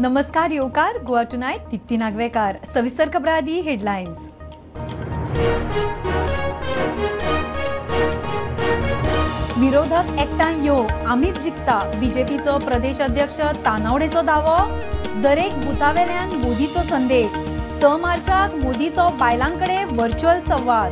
नमस्कार येवकार गोवा टुनायट दीप्ती नागवेकार. सविस्तर खबरां आदी हेडलायन्स. विरोधक एकठांय यो, आमीच जिखता, बीजेपीचो प्रदेश अध्यक्ष तानावडेचो दावो. दरेक बुथावेल्यान मोदीचो संदेश. 6 मार्चाक मोदीचो बायलांकडे व्हर्च्युअल संवाद.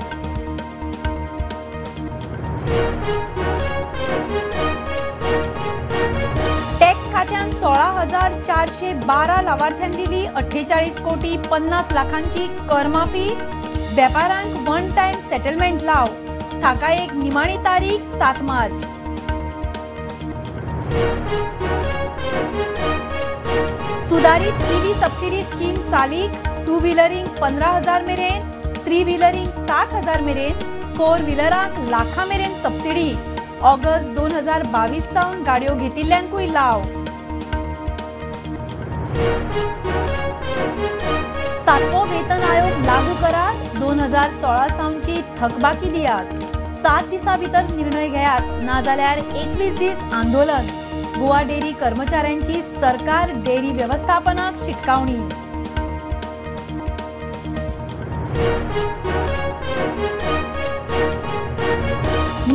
टॅक्स खात्यान 16,412 लावार्थ्यांक दिली 48 कोटी 50 लाखांची करमाफी. वेपारांक वन टायम सेटलमेंट लाव. ताका एक निमाणी तारीख 7 मार्च. सुधारित ईव्ही सबसिडी स्कीम चालीक. टू व्हीलरिंग 15,000 मेरेन, थ्री व्हीलरिंग 60,000 मेरेन, फोर व्हीलरांक लाखा मेरेन सबसिडी. ऑगस्ट 2022 सावन गाडयो घेतिल्ल्यांकूय लाव. 7वो वेतन आयोग लागू करात. 2016 सावनची थकबाकी दियात. 7 दिसां भितर निर्णय घेयात, नाजाल्यार 21 दीस आंदोलन. गोवा डेअरी कर्मचाऱ्यांची सरकार डेअरी व्यवस्थापनाक शिटकावणी.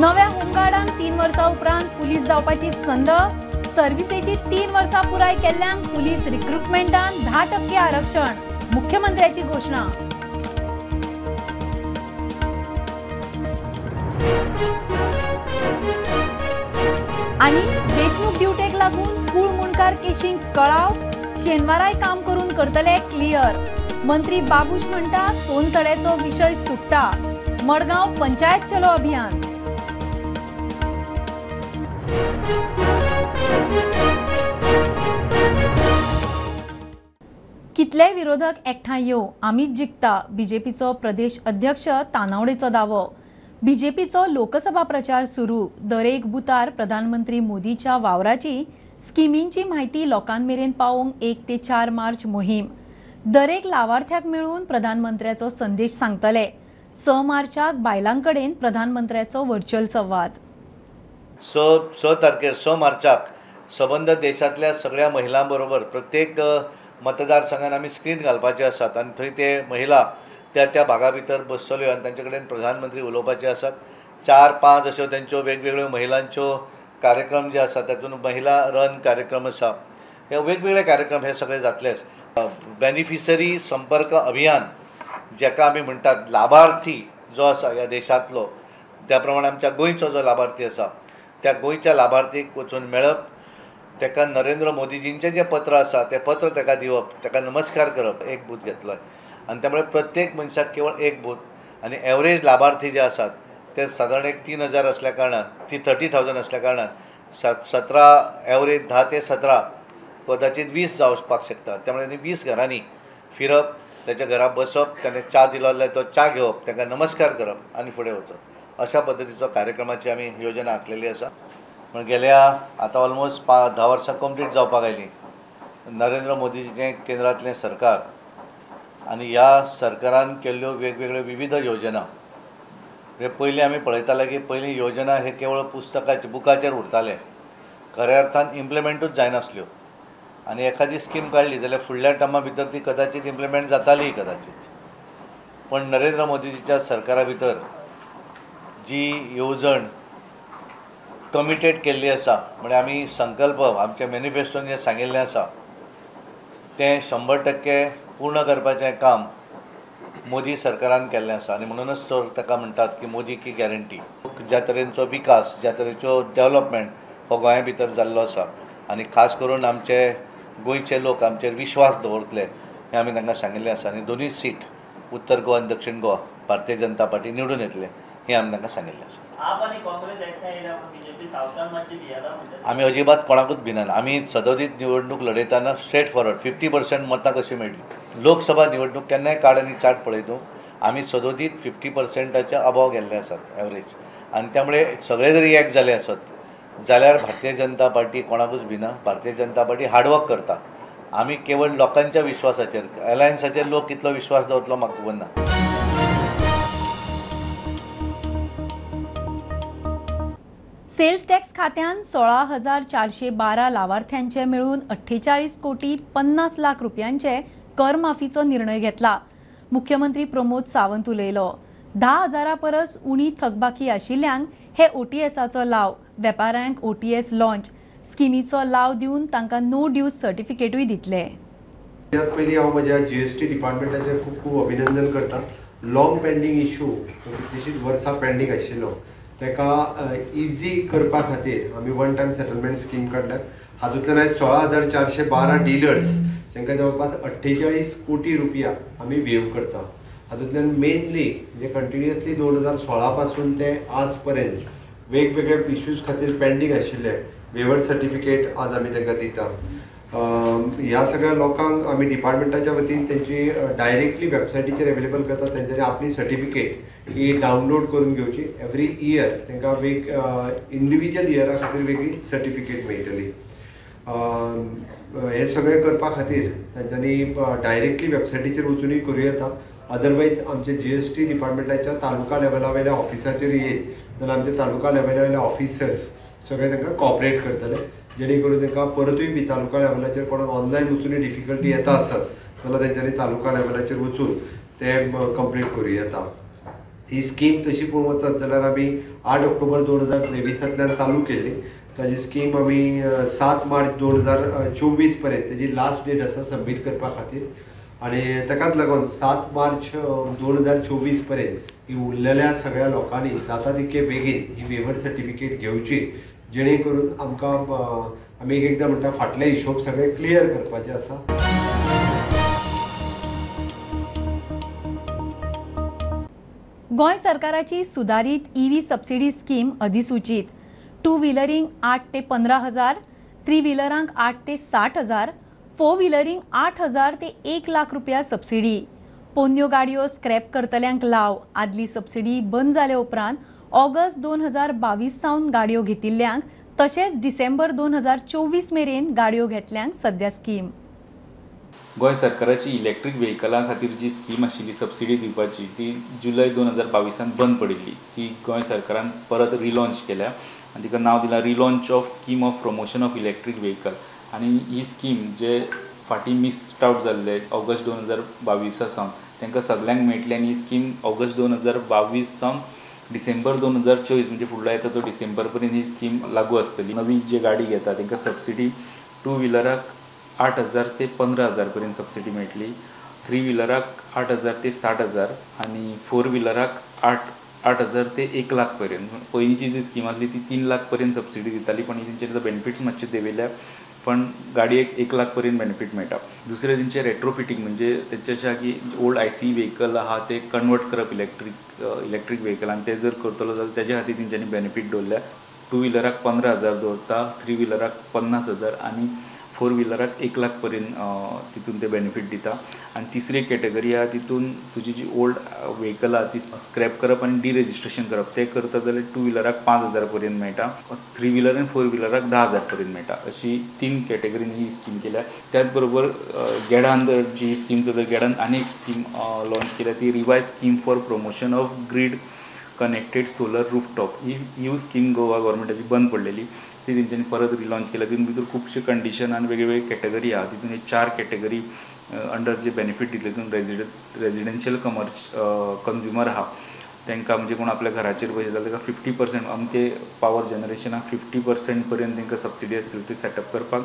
नव्या होमगार्डांक 3 वर्सां उपरांत पुलीस जावपाची संद. सर्विसेची 3 वर्सां पुराय केल्ल्यांक पुलीस रिक्रुटमेंटान 10% आरक्षण. मुख्यमंत्र्याची घोशणा. आनी वेंचणूक ड्युटेक लागून कूळ मुंडकार केशींक कळाव. शेनवाराय काम करून करतले क्लियर. मंत्री बाबूश म्हणटा सोनसड्याचो विशय सुट्टा. मडगांव पंचायत चलो अभियान. कितले विरोधक एकठांय यो, आमीच जिखता, बीजेपीचो प्रदेश अध्यक्ष तानावडेचो दावो. बीजेपीचो लोकसभा प्रचार सुरू. दरेक बुथार प्रधानमंत्री मोदीच्या वावराची स्किमींची म्हायती लोकांमेरेन पावोवंक 1 ते 4 मार्च मोहीम. दरेक लावार्थ्याक मेळून प्रधानमंत्र्याचो संदेश सांगतले. 6 मार्चाक बायलांकडेन प्रधानमंत्र्याचो व्हर्च्युअल संवाद. 6 तारखेर 6 मार्चाक सबंद देशांतल्या सगळ्या महिलां बरोबर प्रत्येक मतदारसंघान आमी स्क्रीन घालपाचे आसात आनी थंय ते महिला त्या त्या भागा भितर बसतल्यो आनी तांचे कडेन प्रधानमंत्री उलोवपाचे आसात. 4-5 अश्यो तेंच्यो वेगवेगळ्यो महिलांच्यो कार्यक्रम जे आसात तातूंत महिला रन कार्यक्रम आसा, हे वेगवेगळे कार्यक्रम हे सगळे जातलेच. बेनिफिशरी संपर्क अभियान जेका आमी म्हणटात, लाभार्थी जो आसा ह्या देशांतलो, त्या प्रमाणे आमच्या गोंयचो जो लाभार्थी आसा त्या गोंयच्या लाभार्थीक वचून मेळप, ताका नरेंद्र मोदीजींचें जें पत्र आसा तें पत्र ताका दिवप, ताका नमस्कार करप. एक बूथ घेतलो आनी त्यामुळे प्रत्येक मनशाक केवळ एक बूथ आनी एवरेज लाभार्थी जे आसात ते सादारण एक 3,000 असल्या कारणान, ती 30,000 असल्या कारणान 17 एवरेज 10 ते 17 कदाचित 20 जावपाक शकता. त्यामुळे 20 घरांनी फिरप, ताच्या घरा बसप, ताणें च्या दिलो जाल्यार तो च्या घेवप, तांकां नमस्कार करप आनी फुडें वचप. अशा पद्दतीचो कार्यक्रमाची आमी योजना आंखलेली आसा. पूण गेल्या आतां ऑलमोस्ट 10 वर्सां कंप्लीट जावपाक आयलीं नरेंद्र मोदीचें केंद्रांतलें सरकार आनी ह्या सरकारान केल्ल्यो वेगवेगळ्यो विविध योजना. हे पयलीं आमी पळयताले की पयलीं योजना हे केवळ पुस्तकाचे बुकाचेर उरताले, खऱ्या अर्थान इम्प्लिमेंटूच जायनासल्यो आनी एखादी स्कीम काडली जाल्यार फुडल्या टर्मा भितर ती कदाचित इम्प्लिमेंट जाताली कदाचित. पण नरेंद्र मोदीजीच्या सरकारा भितर जी येवजण कमिटेड केल्ली आसा, म्हणजे आमी संकल्प आमच्या मॅनिफेस्टोन जें सांगिल्लें आसा तें 100% पूर्ण करपाचें काम मोदी सरकारान केल्लें आसा आनी म्हणूनच तर ताका म्हणटात की मोदी की गॅरंटी. ज्या तरेचो विकास, ज्या तरेचो डेवलपमेंट हो गोंया भितर जाल्लो आसा आनी खास करून आमचे गोंयचे लोक आमचेर विश्वास दवरतले हें आमी तांकां सांगिल्लें आसा. आनी दोनूय सीट उत्तर गोवा आनी दक्षिण गोवा भारतीय जनता पार्टी निवडून येतले हें आमी तांकां सांगिल्लें आसा. आमी अजिबात कोणाकूच भिनात. आमी सदोदीत निवडणूक लढयतना स्ट्रेट फॉरवर्ड 50% मतां कशीं मेळटली. लोकसभा निवडणूक केन्नाय काड आनी चार्ट पळयतू आमी सदोदीत 50%च्या अबाव गेल्ले आसात एवरेज. आनी त्यामुळे सगळे जरी एक जाले आसत जाल्यार भारतीय जनता पार्टी कोणाकूच भिना. भारतीय जनता पार्टी हार्डवर्क करता. आमी केवळ लोकांच्या विश्वासाचेर, अलायन्साचेर लोक कितलो विश्वास दवरतलो म्हाका खबर ना. सेल्स टॅक्स खात्यान 16,412 लावार्थ्यांचे मेळून 48 कोटी 50 लाख रुपयांचे कर माफीचो निर्णय घेतला. मुख्यमंत्री प्रमोद सावंत उलयलो. 10,000 परस उणी थकबाकी आशिल्ल्यांक हे ओटीएसाचो लाव, वेपाऱ्यांक ओटीएस लॉन्च स्किमीचो लाव दिवन तांकां नो ड्यूज सर्टिफिकेटूय दितले. पयलीं हांव म्हज्या जीएसटी डिपार्टमेंटाचें खूब खूब अभिनंदन करता. लॉंग पेंडींग इशू कितलींशींच वर्सां पेंडींग आशिल्लो ताका इजी करपा खातीर आमी वन टायम सेटलमेंट स्कीम काडल्या. हातूंतल्यान आयज 16,412 डिलर्स जांकां जवळपास 48 कोटी रुपया आमी वेव करता. हातूंतल्यान मेनली म्हणजे कंटिन्युअसली 2016 पासून ते आज पर्यंत वेगवेगळे इश्यूज खातीर पेंडींग आशिल्ले वेवर सर्टिफिकेट आज आमी तांकां दिता. ह्या सगळ्या लोकांक आमी डिपार्टमेंटाच्या वतीन तेंची डायरेक्टली वेबसायटीचेर अवेलेबल करता. तेंच्यांनी आपली सर्टिफिकेट ही डावनलोड करून घेवची. एवरी इयर तांकां इंडिविज्युअल इयरा खातीर वेगळी सर्टिफिकेट मेळटली. हें सगळें करपा खातीर तेंच्यांनी डायरेक्टली वेबसायटीचेर वचुनूय करूं येता. अदरवायज आमचे जीएसटी डिपार्टमेंटाच्या तालुका लेवला वयल्या ऑफिसाचेर येयत जाल्यार आमच्या तालुका लेवला वयले ऑफिसर्स सगळे तांकां कॉपरेट करतले, जेणे करून तांकां परतूय बी तालुका लेवलाचेर कोणाक ऑनलायन वचूनय डिफिकल्टी येता आसत जाल्यार तेंच्यांनी तालुका लेवलाचेर वचून ते कंप्लीट करूं येता. ही स्कीम तशी पळोवंक वचत जाल्यार आमी 8 ऑक्टोबर 2023 चालू केल्ली. ताजी स्कीम आमी 7 मार्च 2024 पर्यंत ताजी लास्ट डेट आसा सबमीट करपा खातीर आनी ताकाच लागून 7 मार्च 2024 पर्यंत ही उरलेल्या सगळ्या लोकांनी जाता तितके बेगीन ही वेवर सर्टिफिकेट घेवची, जेणे करून आमकां आमी एक एकदां म्हणटा फाटले हिशोब सगळे क्लियर करपाचे आसा. गोंय सरकाराची सुदारीत ईव्ही सबसिडी स्कीम अधिसूचित. टू व्हिलरींक 8 ते 15 हजार, थ्री व्हिलरांक 8 ते 60 हजार, फोर व्हिलरींक 8 हजार ते 1 लाख रुपया सबसिडी. पोन्न्यो गाडयो स्क्रॅप करतल्यांक लाव. आदली सबसिडी बंद जाले उपरांत ऑगस्ट 2022 सावन गाडयो घेतिल्ल्यांक तशेंच डिसेंबर 2024 मेरेन गाडयो घेतल्यांक सद्या स्कीम. गोंय सरकाराची इलेक्ट्रीक व्हेकलां खातीर जी स्कीम आशिल्ली सबसिडी दिवपाची ती जुलय 2022 बंद पडिल्ली. ती गोंय सरकारान परत रिलॉन्च केल्या आनी तिका नांव दिलां relaunch of scheme of promotion of electric vehicle. आनी ही स्कीम जे फाटीं मिस्ड आवट जाल्ले ऑगस्ट 2022 सावन तांकां सगल्यांक मेळटली आनी ही स्कीम ऑगस्ट 2022 सावन डिसेंबर 2024 म्हणजे फुडलो येता तो डिसेंबर पर्यंत ही स्कीम लागू आसतली. नवी जे गाडी घेता तांकां सबसिडी टू व्हिलराक 8 हजार ते 15 हजार पर्यंत सबसिडी मेळटली, थ्री व्हिलराक 8 हजार ते 60 हजार आनी फोर व्हिलराक 8 हजार ते 1 लाख पर्यंत. पयलींची जी स्कीम आसली ती 3 लाख पर्यंत सबसिडी दिताली, पण तेंचे आतां बेनिफिट्स मातशे देंवयल्या, पण गाडयेक 1 लाख पर्यंत बेनिफीट मेळटा. दुसरें तेंचें रेट्रोफिटींग म्हणजे तेंचें अशें आहा की ओल्ड आयसी व्हेकल आहा ते कन्वर्ट करप इलेक्ट्रीक व्हेकलान, ते जर करतलो जाल्यार तेजे खातीर तेंच्यांनी बेनिफीट दवरल्या. टू व्हिलराक 15 हजार दवरता, थ्री व्हिलराक 50 हजार आनी फोर व्हिलराक 1 लाख पर्यंत तितून ते बेनिफीट दिता. आनी तिसरी कॅटेगरी आहा तितून तुजी जी ओल्ड व्हेकल आहा ती स्क्रॅप करप आनी डिरेजिस्ट्रेशन करप, तें करता जाल्यार टू व्हिलराक 5 हजार पर्यंत मेळटा, थ्री व्हिलर आनी फोर व्हिलराक 10 हजार पर्यंत मेळटा. अशी 3 कॅटेगरीन ही स्कीम केल्या. त्याच बरोबर गेडान जी स्कीम चलता, गेडान आनी एक स्कीम लॉन्च केल्या ती revise scheme for promotion of grid connected solar rooftop. He scheme Goa गव्हर्मेंटाची बंद पडलेली, ती तेंच्यांनी परत रिलॉन्च केल्या. तितून भितर खुबशे कंडिशन आनी वेगवेगळे कॅटेगरी आहा, तितून एक 4 कॅटेगरी अंडर जे बेनिफीट दितले. तितून रेजिडेन्शियल कंज्युमर आहा तांकां म्हणजे कोण आपल्या घराचेर पयशे जाल्यार ताका 50% अमके पावर जनरेशनाक 50% पर्यंत तांकां सबसिडी आसतली ती सेटअप करपाक,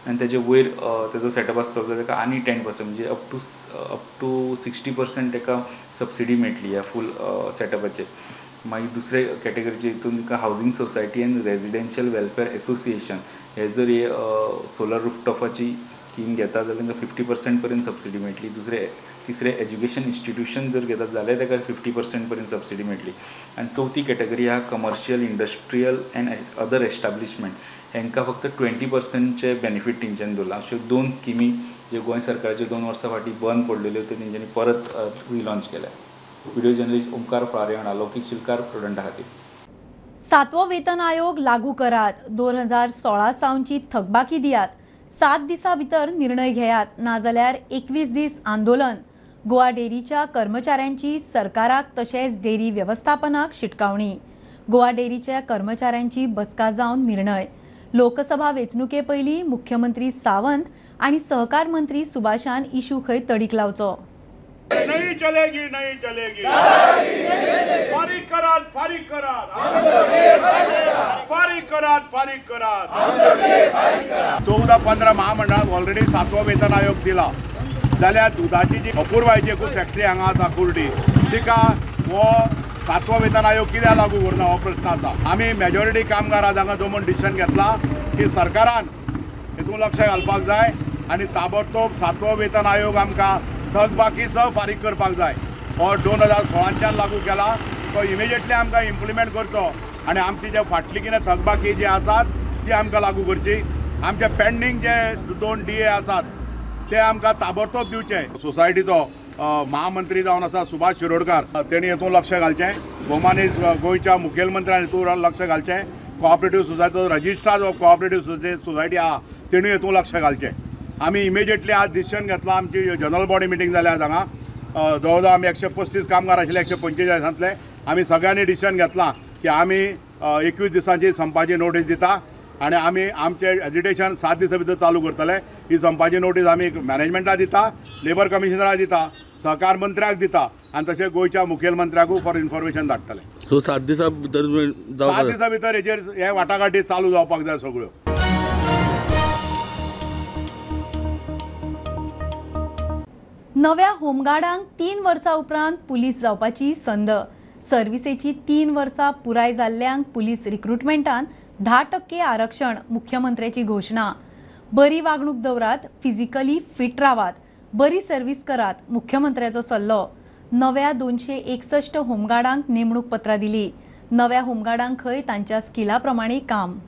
आनी तेजे वयर तेजो सेटअप आसतलो जाल्यार ताका आनी 10% म्हणजे अप टू 60% ताका सबसिडी मेळटली ह्या फूल सेटअपाचेर. मागीर दुसरे कॅटेगरीचे हितून तुका housing society and residential welfare association हे जर हे सोलर रुफटॉपाची स्कीम घेता जाल्यार तांकां 50% पर्यंत सबसिडी मेळटली. तिसरे एज्युकेशन इन्स्टिट्यूशन जर घेतात जाल्यार ताका 50% पर्यंत सबसिडी मेळटली. आनी चवथी कॅटेगरी आहा commercial industrial and other establishment, हांकां फक्त 20%चे बेनिफीट तेंच्यांनी दवरला. अश्यो 2 स्किमी ज्यो गोंय सरकाराच्यो 2 वर्सां फाटीं बंद पडलेल्यो त्यो तेंच्यांनी परत रिलॉन्च केल्या. व्हिडिओ जर्नलिस्ट ओमकार फळारे वांगडा लौकीक शिलकार, प्रुडंटा खातीर. 7वो वेतन आयोग लागू करात, 2016 सावनची थकबाकी दियात, 7 दिसां भितर निर्णय घेयात, नाजाल्यार 21 दीस आंदोलन. गोवा डेअरीच्या कर्मचाऱ्यांची सरकाराक तशेंच डेअरी वेवस्थापनाक शिटकावणी. गोवा डेअरीच्या कर्मचाऱ्यांची बसका जावन निर्णय. लोकसभा वेंचणुके पयलीं मुख्यमंत्री सावंत आनी सहकार मंत्री सुभाषान इशू खंय तडीक लावचो. नहीं चलेगी, नहीं चलेगी, फारिग करात, फारिग करात, फारिग करात, फारिग करात. 14-15 महामंडळाक ऑलरेडी 7वो वेतन आयोग दिला जाल्यार दुदाची जी अपुरबायेची एकूच फॅक्टरी हांगा आसा कुर्डी, तिका हो 7वो वेतन आयोग कित्याक लागू करना हो प्रश्न आसा. आमी मेजॉरिटी कामगार आज हांगा जमून डिसिजन घेतला की सरकारान हितून लक्ष घालपाक जाय आनी ताबडतोब 7वो वेतन आयोग आमकां थकबाकी सह फारीक करपाक जाय. हो 2016च्यान लागू केला तो इमिजिएटली आमकां इम्प्लिमेंट करचो आनी आमची जे फाटली कितें थकबाकी जी आसात ती आमकां लागू करची. आमचे पेंडींग जे 2 DA आसात ते आमकां ताबडतोब दिवचे. सोसायटीचो महामंत्री जावन आसा सुभाष शिरोडकार, तेणी हितून लक्ष घालचें. गोमानी गोंयच्या मुखेलमंत्र्यान हितून लक्ष घालचें. कोऑपरेटीव सोसायटीचो रजिस्ट्रार ऑफ कोऑपरेटीव सोसायटी आहा तेणी हितून लक्ष घालचें. आमी इमिजिएटली आज डिसिजन घेतला. आमची जनरल बॉडी मिटींग जाल्या आज हांगा. जवळ जवळ आमी 135 कामगार आशिल्ले 145 आमी सगळ्यांनी डिसिजन घेतला की आमी 21 दिसांची संपाची नोटीस दिता आनी आमी आमचें एजिटेशन 7 दिसां भितर चालू करतले. ही संपाची नोटीस आमी मॅनेजमेंटाक दिता, लेबर कमिशनराक दिता, सहकार मंत्र्याक दिता आनी तशें गोंयच्या मुखेलमंत्र्याकूय फॉर इन्फॉर्मेशन धाडटले. सो 7 दिसां भितर 7 दिसां भितर हेजेर हे वाटाघाटी चालू जावपाक जाय सगळ्यो. नव्या होमगार्डांक 3 वर्सां उपरांत पुलीस जावपाची संद. सर्विसेची 3 वर्सां पुराय जाल्ल्यांक पुलीस रिक्रुटमेंटान 10% आरक्षण मुख्यमंत्र्याची घोशणा. बरी वागणूक दवरात, फिजिकली फिट रावात, बरी सर्वीस करात, मुख्यमंत्र्याचो सल्लो. नव्या 261 होमगार्डांक नेमणूक पत्रां दिली. नव्या होमगार्डांक खंय तांच्या स्किला प्रमाणे काम.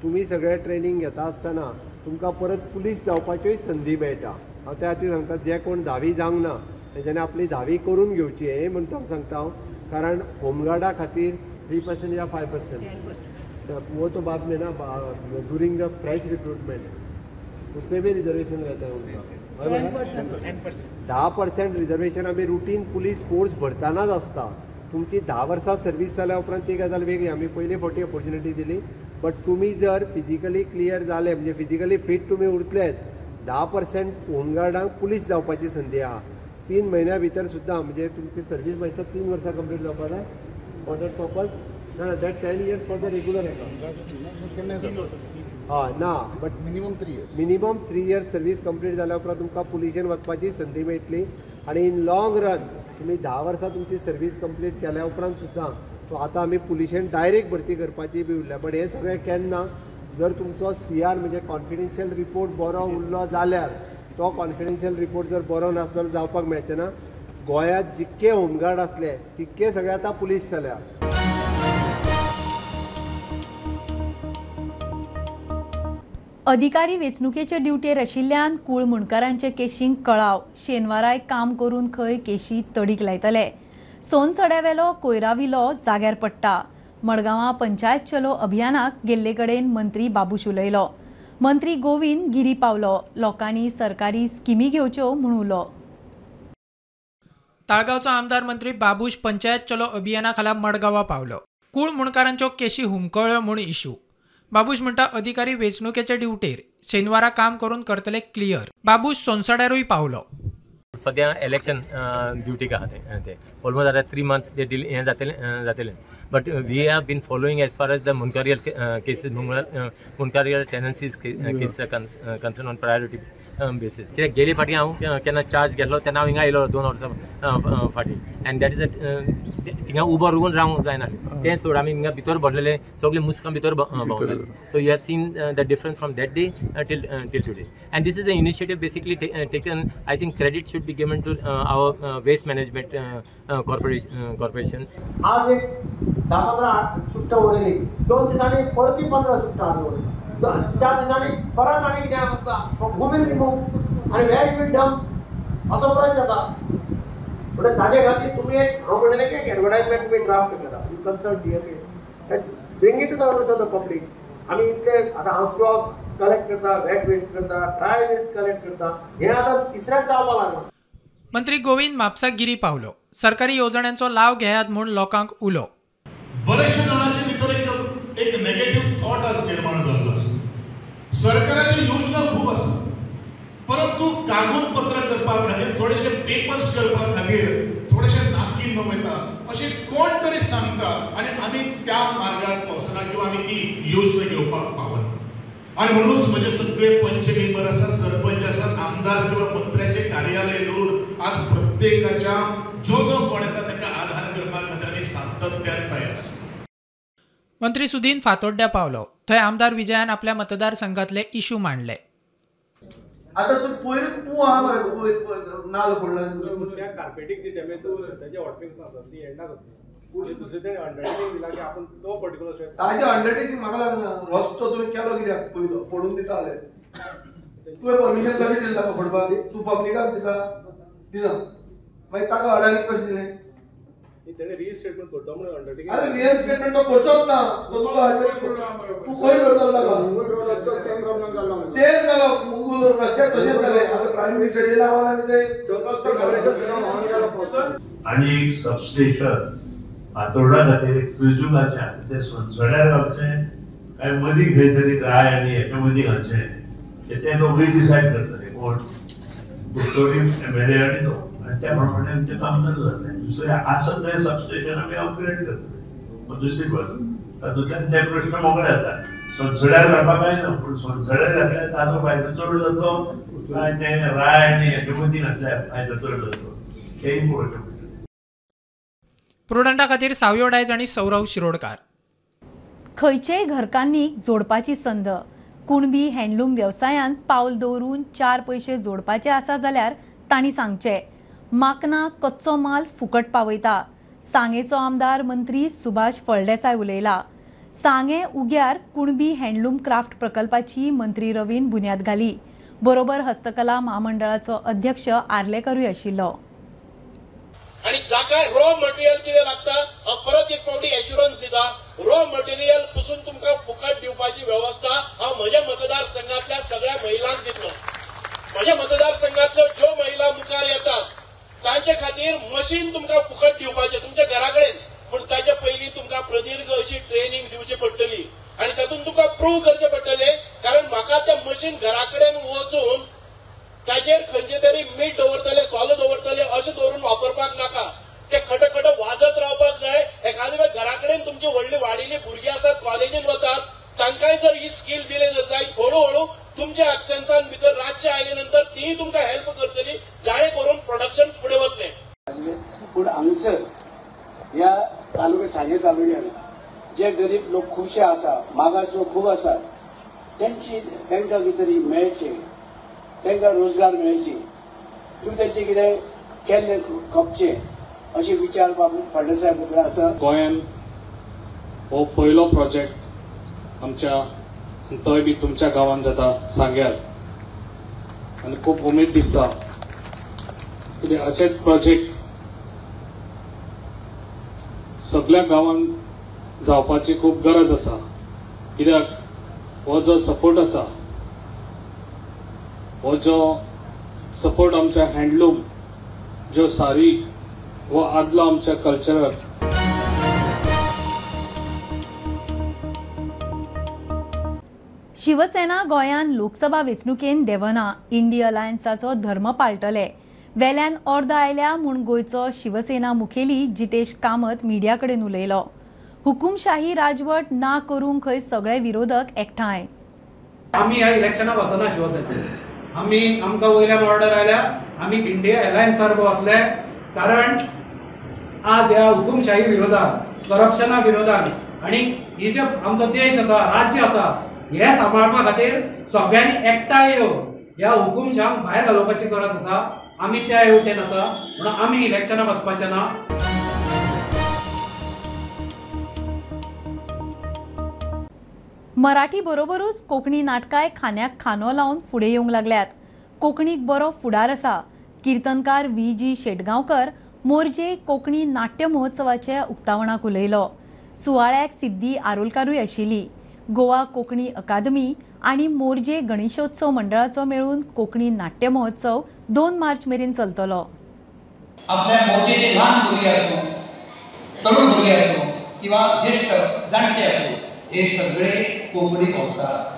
तुमी सगळे ट्रेनिंग घेता आसतना तुमकां परत पुलीस जावपाच्योय संदी मेळटा. हांव त्या खातीर सांगता जे कोण धावी जावंक ना तेंच्यांनी आपली धावी करून घेवची हें म्हणटा हांव सांगता हांव. कारण होमगार्डा खातीर 3% या 5% वो तो बाद में ना ड्यूरिंग the fresh recruitment उसमें भी रिजर्वेशन रहता है उनका 10% रिजर्वेशन आमी रुटीन पुलीस फोर्स भरतानाच आसता. तुमची 10 वर्सां सर्वीस जाल्या उपरांत ती गजाल वेगळी. आमी पयले फावटी ऑपॉर्च्युनिटी दिली, बट तुमी जर फिजिकली क्लियर जाले म्हणजे फिजिकली फिट तुमी उरतलेच 10% होमगार्डांक पुलीस जावपाची संदी आहा. 3 म्हयन्या भितर सुद्दां म्हणजे तुमची सर्वीस मागीर 3 वर्सां कंप्लीट जावपा जाय फॉर that purpose. ना that 10 years for the regular हय ना, but minimum 3 years, minimum 3 years service complete जाल्या उपरांत तुमकां पुलिशेन वचपाची संदी मेळटली. आनी इन लॉंग रन तुमी 10 वर्सां तुमची सर्वीस कंप्लीट केल्या उपरांत सुद्दां सो आतां आमी पुलिशेन डायरेक्ट भरती करपाची बी उरल्या. बट हें सगळें केन्ना जर तुमचो CR म्हणजे कॉन्फिडेन्शियल रिपोर्ट बरो उरलो जाल्यार, तो कॉन्फिडेन्शियल रिपोर्ट जर बरो नासलो जाल्यार जावपाक मेळचें ना. गोंयांत जितके होमगार्ड आसले तितके सगळे आतां पुलीस जाल्या. अधिकारी वेंचणुकेचे ड्युटेर आशिल्ल्यान कूळ मुंडकारांचे केशींक कळाव. शेनवाराय काम करून खंय केशी तडीक लायतले. सोनसड्यावेलो कोयराविलो जाग्यार पडटा. मडगांवां पंचायत चलो अभियानाक गेल्ले कडेन मंत्री बाबूश उलयलो. मंत्री गोविंद गिरी पावलो. लोकांनी सरकारी स्किमी घेवच्यो म्हूण उलो. ताळगांवचो आमदार मंत्री बाबूश पंचायत चलो अभियाना खाला मडगांवां पावलो. कूळ मुंडकारांच्यो केशी हुमकळ्यो म्हूण इशू. बाबूश म्हणटा अधिकारी वेंचणुकेचे ड्युटेर, शेनवारा काम करून करतले क्लियर. बाबूश सोनसड्यारूय पावलो. सद्या इलेक्शन ड्युटीक आहा ते ऑलमोस्ट आतां 3 मंथ्स ते हें जातले. But we have been following as far as the Mundkarial cases, Mundkarial tenancies cases are concerned on priority basis. कित्याक गेले फाटीं हांव केन्ना चार्ज घेतलो तेन्ना हांव हिंगा आयलो 2 वर्सां फाटीं, एंड that is थिंगा उबो रावून रावंक जायना तें सोड आमी हिंगा भितर भरलेले सगळे मुस्कां भितर भोंवताले. So you have seen the difference from that day till today, and this is a initiative basically taken. I think credit should be given to our waste management corporation. आज एक 10-15 चुट्टां उडयली, 2 दिसांनी परती 15 चुट्टां हाडून उडयली, 4 दिसांनी परत आनी कितें हू will remove आनी वेर will dump असो प्रश्न जाता. म्हणटा ताजे खातीर तुमी एक हांव म्हणलें की एक एडवर्टायजमेंट तुमी ड्राफ्ट करा, you consult DMA, bring it to the notice of the public. आमी इतले आतां हावस टू हावस कलेक्ट करता, वेट वेस्ट करता, ड्राय वेस्ट कलेक्ट करता, हें आतां तिसऱ्याक जावपाक लागलां. मंत्री गोविंद म्हापसा गिरी पावलो. सरकारी येवजण्यांचो लाव घेयात म्हूण लोकांक उलो. बरेचशे जाणांचे भितर एक नेगेटिव्ह थॉट आज निर्माण जाल्लो आसा. सरकाराची योजना खूब आसा, परंतु कागदपत्र करपा खातीर, थोडेशे पेपर्स करपा खातीर थोडेशे नाकी न वयता अशें कोण तरी सांगता आनी आमी त्या मार्गार पावसना किंवा आमी ती योजना घेवपाक पावना. आनी म्हणूनच म्हजे सगळे पंच मेंबर आसात, सरपंच आसात, आमदार किंवा मंत्र्याचे कार्यालय धरून आज प्रत्येकाच्या जो जो कोण येता ताका आधार करपा खातीर आमी सातत्यान तयार आसा. मंत्री सुदीन फातोड्ड्या पावलो थंय आमदार विजयान आपल्या मतदारसंघातले इशू मांडले. आता तू पयर तूं आहा मरे नाल फोडला त्या कार्पेटीक ती डॅमेज ताजे हॉटफिक्स ना ती एंडाक आसता. दुसरे तेणे अंडरटेकिंग दिला की आपण तो पर्टिक्युलर ताजे अंडरटेकिंग म्हाका लागना. रस्तो तुवें केलो कित्याक पयलो फोडून दिता जाल्यार तुवें परमिशन कशें दिलें ताका फोडपाक? तूं पब्लिकाक दिता दिना, मागीर ताका अडानी कशें दिलें? तेणे रिस्टेटमेंट करता म्हणून अंडरटेकिंग. अरे रिस्टेटमेंट तो करचोच ना, तो तुका तूं खंय करतलो ताका? सेम जालो मुंगूल रस्त्यार तशेंच जालें. आतां प्रायम मिनिस्टराच्या नांवान आमी ते आनी एक सबस्टेशन फातोर्डा खातीर एक्सक्लुझीव घालचें, तें सोनसड्यार घालचें काय मदीं खंय तरी राय आनी हेच्या मदीं घालचें तें दोगूय डिसायड करतले कोण कुडचडे एम एल ए आनी तो, आनी त्या प्रमाणे आमचें काम चालू जातलें. दुसरें आसत थंय सबस्टेशन आमी अपग्रेड करतले दुसरी बाजू, तातूंतल्यान ते प्रश्न मोकळे जाता. सोनसड्यार घालपाक काय ना, पूण सोनसड्यार घातल्यार ताजो फायदो चड जातलो काय ते राय आनी हेच्या मदीं घातल्यार फायदो चड जातलो तेंय पळोवचें पडटलें. प्रुडंटा खातीर सावयो डायज आनी सौरव शिरोडकार. खंयचेय घरकान्नीक जोडपाची संद. कुणबी हँडलूम वेवसायांत पावल दवरून 4 पयशे जोडपाचे आसा जाल्यार तांणी सांगचें, माकना कच्चो माल फुकट पावयता. सांगेचो आमदार मंत्री सुभाष फळदेसाय उलयला. सांगे उग्यार कुणबी हँडलूम क्राफ्ट प्रकल्पाची मंत्री रवीन बुन्याद घाली. बरोबर हस्तकला म्हामंडळाचो अध्यक्ष आर्लेकरूय आशिल्लो. आनी जाका रॉ मटेरियल कितें लागता हांव परत एक फावटी एश्युरन्स दिता, रॉ मटेरियल पसून तुमकां फुकट दिवपाची वेवस्था हांव म्हज्या मतदारसंघातल्या सगळ्या महिलांक दितलो. म्हज्या मतदारसंघातल्यो ज्यो महिला मुखार येतात तांचे खातीर मशीन तुमकां फुकट दिवपाचें तुमच्या घरा कडेन, पूण ताचे पयलीं तुमकां प्रदीर्घ अशी ट्रेनिंग दिवची पडटली आनी तातूंत तुमकां प्रूव करचें पडटलें. कारण म्हाका तें मशीन घरा कडेन वचून ताचेर खंयचे तरी मीठ दवरतले, सोलो दवरतले अशें दवरून वापरपाक नाका. ते खटखट वाजत रावपाक जाय. एखाद्या वेळ घरा कडेन तुमची व्हडली वाडिल्ली भुरगीं आसात, कॉलेजीन वतात, तांकांय जर ही स्कील दिले जर जायत हळू हळू तुमच्या एबसेन्सान भितर रातचे आयले नंतर तीय तुमकां हेल्प करतली, जाणे करून प्रोडक्शन फुडें वतलें. पूण हांगसर ह्या तालुक्या सांगे तालुक्यान जे गरीब लोक खुबशे आसा, मागास लोक खूब आसात, तेंची तांकां कितें तरी मेळचें, तांकां रोजगार मेळचे किंवा तेंचें कितें केल्लें खपचें अशे विचार बाबू फळदेसाय भितर आसा. गोंयान हो पयलो प्रोजेक्ट आमच्या तोय बी तुमच्या गांवांत जाता सांग्यार, आनी खूब उमेद दिसता कित्याक अशेच प्रोजेक्ट सगळ्या गांवांत जावपाची खूब गरज आसा. कित्याक हो जो सपोर्ट आसा, हो जो सपोर्ट आमच्या हँडलूम ज्यो सारी हो आदलो आमच्या कल्चरल. शिवसेना गोंयांत लोकसभा वेंचणुकेन देवना. इंडी अलायन्साचो धर्म पाळटले. वेल्यान अर्द आयल्या म्हूण गोंयचो शिवसेना मुखेली जितेश कामत मिडिया कडेन उलयलो. हुकुमशाही राजवट ना करूंक खंय सगळे विरोधक एकठांय. आमी ह्या इलेक्शनाक वचना शिवसेना, आमी आमकां वयल्यान ऑर्डर आयल्या, आमी इंडिया अलायन्सार वतले. कारण आज ह्या हुकुमशाही विरोधात, करप्शना विरोधात आनी ही जे आमचो देश आसा, राज्य आसा, हे सांबाळपा खातीर सगळ्यांनी एकठांय येवन ह्या हुकुमशांक भायर घालोवपाची गरज आसा. आमी त्या हेवटेन आसा म्हणून आमी इलेक्शनाक वचपाचे ना. मराठी बरोबरूच कोंकणी नाटकांय खांद्याक खांदो लावन फुडें येवंक लागल्यात. कोंकणीक बरो फुडार आसा. किर्तनकार व्ही जी शेटगांवकर मोरजे कोंकणी नाट्य महोत्सवाच्या उक्तावणाक उलयलो. सुवाळ्याक सिद्धी आरोलकारूय आशिल्ली. गोवा कोंकणी अकादमी आनी मोरजे गणेशोत्सव मंडळाचो मेळून कोंकणी नाट्य महोत्सव 2 मार्च मेरेन चलतलो. आपल्या मोरजेचे ल्हान भुरगे आसूं, तरुण भुरगे आसूं, किंवा ज्येष्ठ जाणटे आसूं, हे सगळे कोंकणी बोलतात.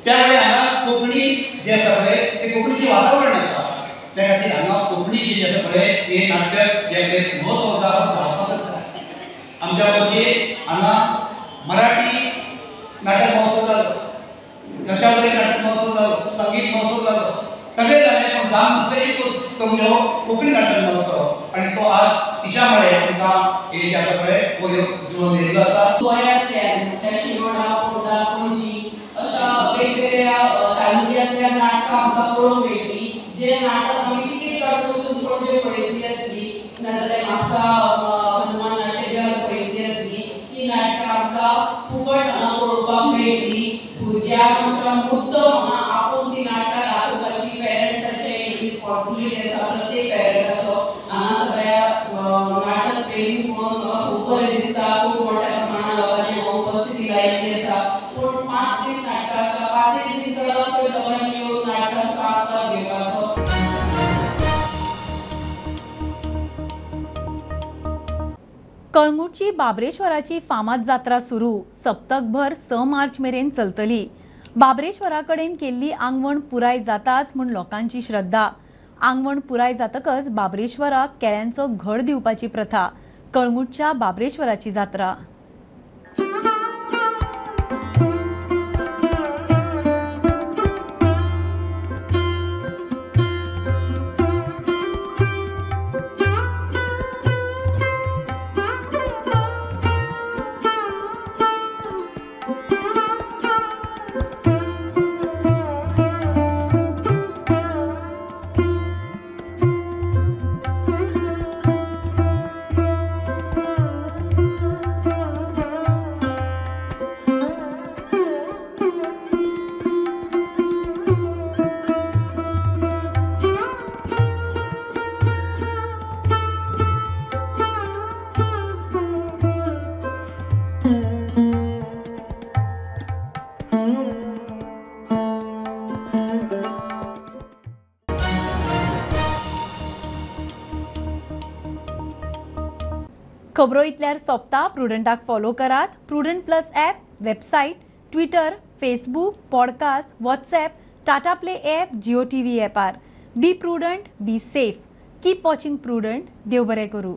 त्यामुळे हांगा कोंकणी जे आसा पळय ते कोंकणीचें वातावरण आसा, त्या खातीर हांगा कोंकणीची जे आसा पळय हे नाट्य जे महोत्सव जावपाकच जाय. आमच्या पणजे हांगा मराठी नाटक महोत्सव जालो, दशावतारी नाटक महोत्सव जालो, संगीत महोत्सव जालो, सगळे जाले, पूण जावन नासले एकूच तो म्हणजे कोंकणी नाटक महोत्सव. आनी तो आज तिच्या मुळे आमकां हे जे आसा पळय हो जुळोवन येयल्लो आसा. गोंयांतल्यान म्हटल्यार शिरोडा, पोर्टा, पणजी अशा वेगवेगळ्या तालुक्यांतल्या नाटकां आमकां पळोवंक मेळटली. जे नाटक आमी तिकेट काडून वचून पणजे पळयतली आसली, नाजाल्यार म्हापसा हनुमान नाट्यगृहार पळयतली आसली, ती नाटकां आमकां फुकट हांगा पळोवपाक मेळटली. भुरग्यांक आमच्या मुद्दम हांगा आपोवन ती नाटकां दाखोवपाची पेरंट्साची एक रिस्पॉन्सिबिलिटी आसा, प्रत्येक पेरंटाचो. हांगा सगळ्या नाटक प्रेमी पळोवन म्हाका खूब बरें दिसता. खूब मोठ्या प्रमाणात लोकांनी हांगा उपस्थिती लायिल्ली आसा. पूण 5 दीस नाटकां आसा, 5 दीस चडांत चड लोकांनी येवन नाटकांचो आस्वाद घेवपाचो. कळंगूटची बाबरेश्वराची फामाद जात्रा सुरू, सप्तकभर 6 मार्च मेरेन चलतली. बाबरेश्वरा कडेन केल्ली आंगवण पुराय जाताच म्हूण लोकांची श्रद्धा. आंगवण पुराय जातकच बाबरेश्वराक केळ्यांचो घड दिवपाची प्रथा. कळंगूटच्या बाबरेश्वराची जात्रा. खबरो इतल्यार सोंपता. प्रुडंटाक फॉलो करात. Prudent plus app, website, Twitter, Facebook, podcast, WhatsApp, Tata Play app, Jio TV ॲपार. Be prudent, be safe, keep watching Prudent. देव बरें करूं.